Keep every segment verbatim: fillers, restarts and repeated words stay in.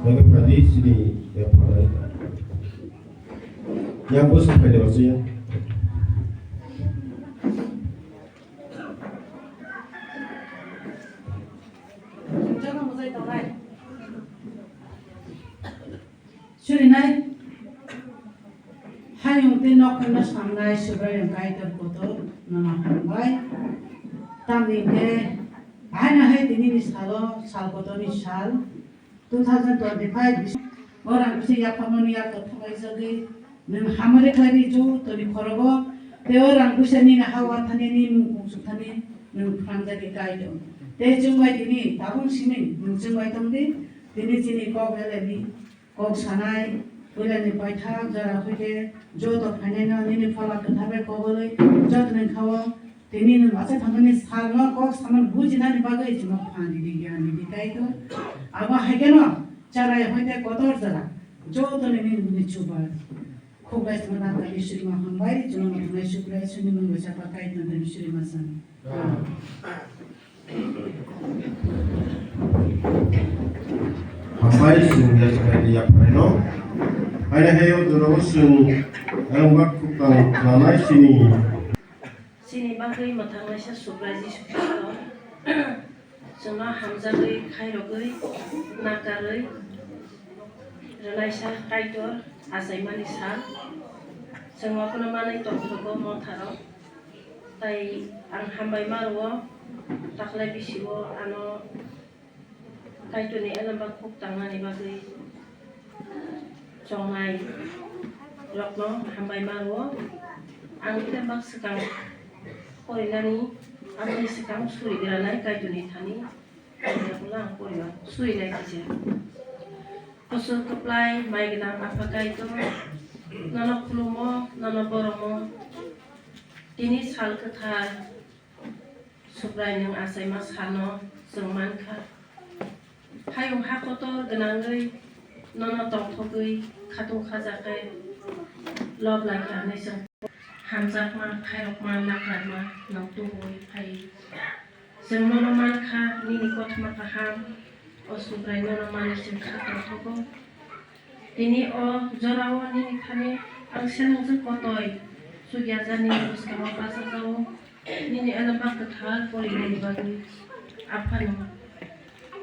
Yang padi sini, yang padi. Yang bos padi masih ya. Surinai hayung tei nokhorno samnai Subraiyung Kaitor kotor nono hambai. Tamni hwnkhe haino hai tinini salo sal kotorni sal two thousand twenty-five o rang kisa yapharmani yaphar thanglaijagwi nwng hamari khlai di jotoni khorogo tei o rang kisa nini ha-o thani nini mung kungsuk thani nwng phrang jagwi Kaitor. Tei chwng bai tini tabuk simi nwng chwng bai tong di, tini chini kok belai ni Kok sanai, puilani paithak jora hwnkhe joto phainaino nini Phola Kwthar bai kobol wi joto ni kha-o tini nwng achai thangmani salno kok samani bujinani bagwi chwngno phan ridi, giyan ridi, Kaitor. Abo hai kheno chwrai hwnkhe kotor jora joto ni nini chuba khuk bai chwngno dan kha. Iswrima hambai, chwngno mwthangwi Subraiyung ni mung bai chapa Kaitor ni Iswrima san. Hambai chwng yachabai ya phaino. Haino hayo doro chwng ayang bak khukang klanai sini. Chini bagwi mwthangnaisa Subrai Jisu Khristo chwngno hamjagwi khairogwi nakarwi rwnaisa Kaitor achaimani sal. Chwng abono manwi tongthogo motharo. Tai ang hambai ma rwo, takhwlai bisio ano Kaitorni elembak khuk tangnani bagwi chongnai rokno hambai ma rwo. Ang elembak swkang porinani, aboni swkang suri granai Kaitorni thani, ang yakulo ang porinai suri nai kisa. Kuchuk kwplai mai gwnang Apha Kaitor, nono khulumo, nono boromo. Tini sal kwthar Subrai nwng achaima sano chwng mankha. Hayung ha kotor gwnangwi nono tongthogwi khatung khajakhe lob laikha hwnwi chwng hamjakma, khairokma, nakarma nwng tubuwi phai. Chwng nono mankha, nini kothoma kaham, o Subrai nono manwi chwng kha tongthogo. Tini o jorao nini thani ang selengjwk kotoi chukyajani bwskango bachajao. Nini elembak kwthar porinani bagwi Aphano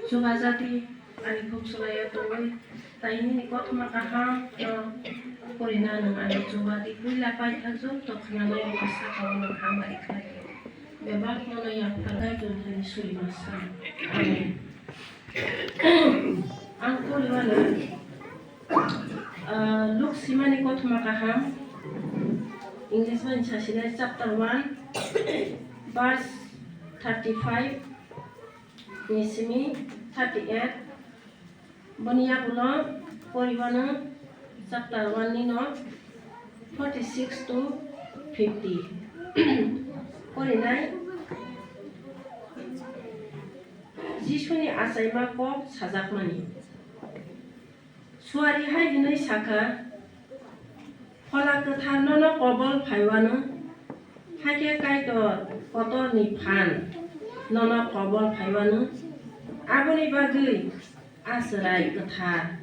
chubajadi, ani khuk swlaio tongwi, tai nini kothoma kaham no porina nwng ano chubadi. Puila paithak joto khwnanai rokni sakao nwng hamari khlai di. Bebak nono yapharnai tongthani surima sa. Amen. Ang poriwano, ah, Luk simani kothoma kaham, English bai sasinai chapter one, verse thirty five ni simi thirty eight. Boni yagulo poriwano chapter one ni no forty six to fifty. Porinai. Jisuni achaima kok sajakmani. Suari hai hwnwi sakha, Phola Kwthar nono kobol phaiwano, hakhe Kaitor kotorni phan nono kobol phaiwano, aboni bagwi a chwrai kwthar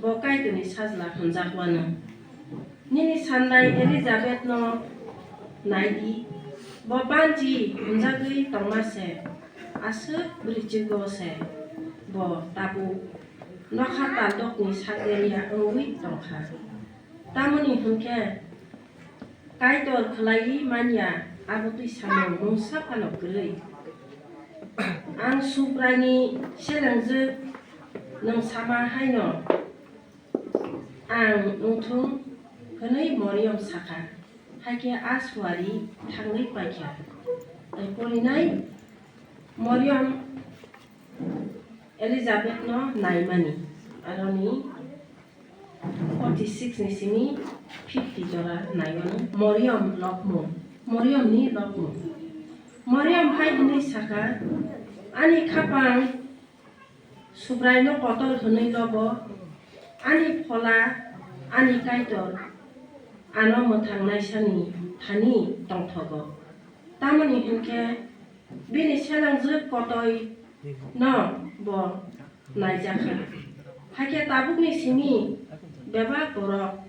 bo Kaitorni sajla hwnjakwano. Nini sandai Elizabethno nai di, bo banchi hwnjagwi tongma se, aswk bwrwichugo se bo tabuk nokha taldokni sakya wngwi tongkha. Tamoni hwnkhe Kaitor khlaiwi manya abo twi samung mungsa phano kwrwi. Ang Subraini selengjwk nwng sama haino ang wngthung hwnwi Moriyom sakha, hakhe a suari thangwi paikha. Tei porinai Moriyom Elizabethno naimani, aroni forty six ni simi fifty jora naiwano. Moriyom lokmung, Moriyomni lokmung. Moriyom hai hwnwi sakha, ani khapang Subraino kotor hwnwi lobo, ani phola, ani Kaitor ano mwthangnaisani thani tongthogo. Tamoni hwnkhe bini selengjwk kotoi no bo naijakha. Hakhe tabukni simi bebak borok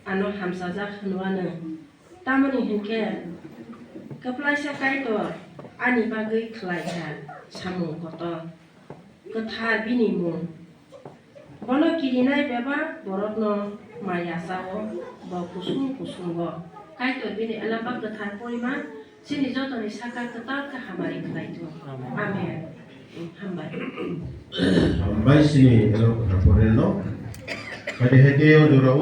ano hamchajak hwnwano. Tamoni hwnkhe kwplaisa Kaitor ani bagwi khlaikha samung kotor, kwthar bini mung. Bono kirinai bebak borokno maya chao, bo kusung kusungo. Kaitor bini elembak kwthar porima chini jotoni saka kwtal khe hamari khlai thung. Amen. Hambai. Hambai chini elembak kwthar porinano. Hadi hadi o jorao